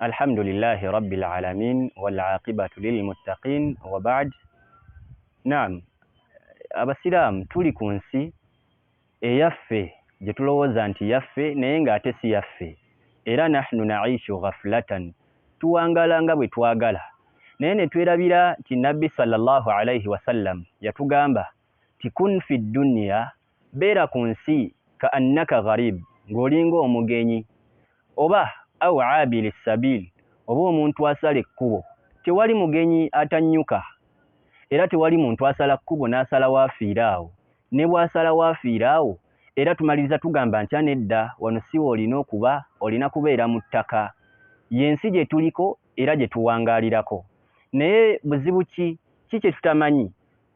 Alhamdulillahi rabbil alamin wal aqibatu lil muttaqin wa ba'd. Naam, abasiraamu tuli ku nsi eyaffe gye tulowooza nti yaffe naye ng'ate si yaffe, era nahnu naishu ghaflatan, tuwangaala nga bwe twagala naye ne twerabira nti Nabbi sallallahu alaihi wasallam yatugamba nti kun fi dunya, beera ku nsi ka annaka gharib, ng'olinga omugenyi oba au abili sabil, oba omuntu asala ekkubo. Tewali mugenyi atannyuka, era tewali muntu asala kkubo n'asalawo afiire awo. Ne bw'asalawo afiire awo, era tumaliriza tugamba nti anedda, wano si w'olina okuba, olina kubeera mu ttaka. Y'ensi gye tuliko era gye tuwangaalirako. Naye buzibu ki? Ki kye tutamanyi?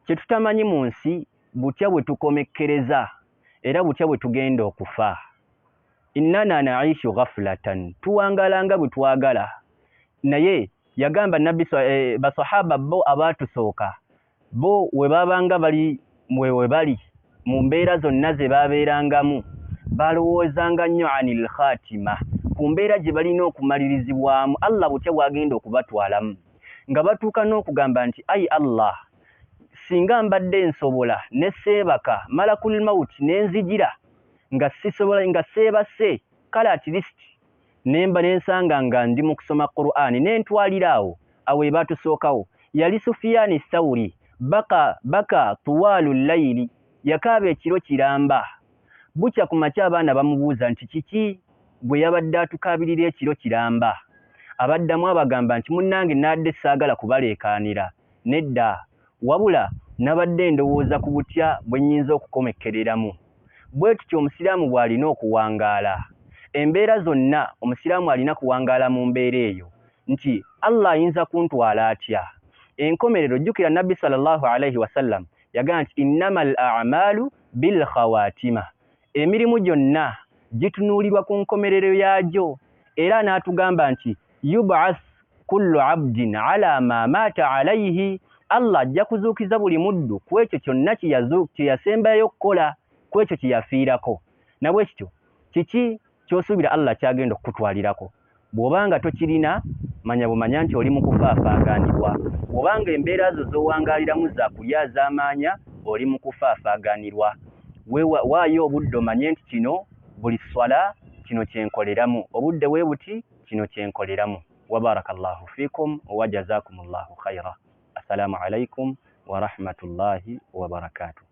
Kye tutamanyi mu nsi butya bwe tukomekkereza era butya bwe tugenda okufa. Innana naishu ghaflatan, tuwangaala nga bwe twagala. Naye yagamba Nabbi basahaba bo abaatusooka bo we baabanga bali we bali mu mbeera zonna ze baabeerangamu balowoozanga nnyo anil khatima, ku mbeera gye balina okumalirizibwamu, Allah butya bw'agenda okubatwalamu, nga batuuka n'okugamba nti ayi Allah, singa mbadde nsobola ne seebaka malakul mauti ne nzijira nga sisobola nga seebase, kale at least nemba nensanga nga ndi mu kusoma Qur'ani nentwalira awo. Awo ebaatusookawo yali Sufiyani Thawuri, baka baka tuwaalu layili, yakaaba ekiro kiramba. Bukya ku makya abaana bamubuuza nti kiki gwe yabadde atukaabirira ekiro kiramba? Abaddamu abagamba nti munnange naadde saagala kubaleekaanira, nedda, wabula nabadde ndowooza ku butya bwe nnyinza okukomekkereramu. Bwe tutyo Omusiraamu bw'alina okuwangaala. Embeera zonna Omusiraamu alina kuwangaala mu mbeera eyo nti Allah ayinza kuntwala atya? Enkomerero, jjukira Nabbi sallallahu alaihi wasallam yagamba nti innama al a'malu bil khawatima, emirimu gyonna gitunuulirwa ku nkomerero yaagyo. Era n'atugamba nti yub'ath kullu abdin ala ma maata alaihi, Allah ajja kuzuukiza buli muddu ku ekyo kyonna kye yasembayo okukola, ku ekyo kye yafiirako. Na bwe kityo kiki ky'osuubira Allah ky'agenda okukutwalirako? Bw'oba nga tokirina, manya bumanya nti oli mu kufaafaagaanibwa. Bw'oba nga embeera zo z'owangaaliramu za kulyazaamaanya, oli mu kufaafaaganirwa. Waayo obudde omanye nti kino buli sswala kino kye nkoleramu, obudde bwe buti kino kye nkoleramu. Wa barakallahu fiikum wa jazakumullahu khaira. Assalamu alaikum wa rahmatullahi wa barakatuh.